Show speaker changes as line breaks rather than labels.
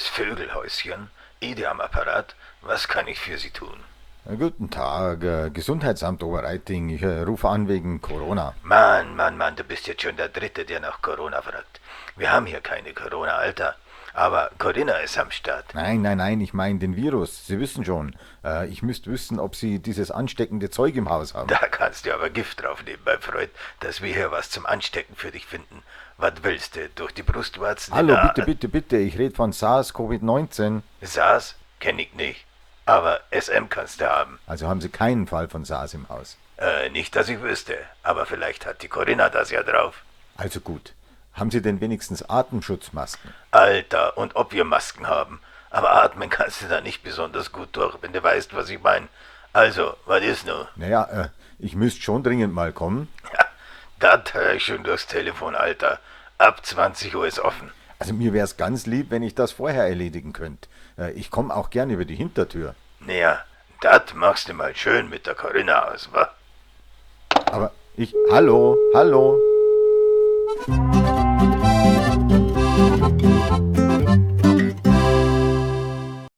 Alles Vögelhäuschen, Ede am Apparat, was kann ich für Sie tun?
Guten Tag, Gesundheitsamt Oberreiting. Ich rufe an wegen Corona.
Mann, Mann, Mann, du bist jetzt schon der Dritte, der nach Corona fragt. Wir haben hier keine Corona, Alter. Aber Corinna ist am Start.
Nein, nein, nein, ich meine den Virus. Sie wissen schon. Ich müsste wissen, ob Sie dieses ansteckende Zeug im Haus haben.
Da kannst du aber Gift drauf nehmen, mein Freund, dass wir hier was zum Anstecken für dich finden. Was willst du? Durch die Brustwarzen?
Hallo, bitte, bitte, bitte. Ich rede von SARS-CoV-19.
SARS? Kenn ich nicht. Aber SM kannst du haben.
Also haben Sie keinen Fall von SARS im Haus?
Nicht, dass ich wüsste. Aber vielleicht hat die Corinna das ja drauf.
Also gut. Haben Sie denn wenigstens Atemschutzmasken?
Alter, und ob wir Masken haben. Aber atmen kannst du da nicht besonders gut durch, wenn du weißt, was ich mein. Also, was ist nun?
Naja, ich müsste schon dringend mal kommen.
Ja, das hör ich schon durchs Telefon, Alter. Ab 20 Uhr ist offen.
Also mir wär's ganz lieb, wenn ich das vorher erledigen könnt. Ich komm auch gern über die Hintertür.
Naja, das machst du mal schön mit der Corinna aus, wa?
Aber ich... Hallo, hallo.